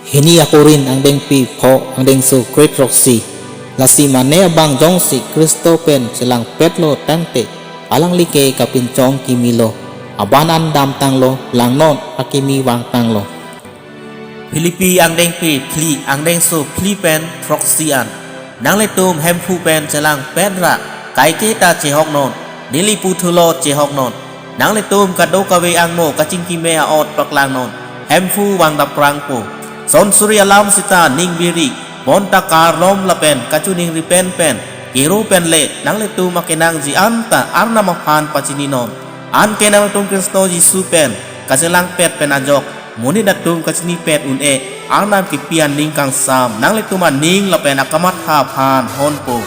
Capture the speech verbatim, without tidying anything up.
Hini aKorinth angdengpi pho angdengso kre-throksi. Lasi mane abang jongsi Khristo pen chelangpetlo tangte, alangli ke kapinchong kimi lo, aban an damtanglo, langnon akimi vangtanglo. Philippi angdengpi phli angdengso phli pen throksi an. Nanglitum Hemphu pen chelangpet ra, kaike ta chehoknon, neli puthulo chehoknon. Nanglitum kadokave angno kachingkime a-ot paklangnon, Hemphu vangdaprangpo. Sonsuri alam sita ning biri, bonta karlom lapen kachiningri pen pen, kero pen le, nanglitum akenangji anta Arnam aphan pachininon. Anke nanglitum Khristo Jisu pen kachelangpet pen ajok, monit atum kachinipet un-e, Arnam kipi aning kangsam nanglitum aning lapen akamatha aphan honpo.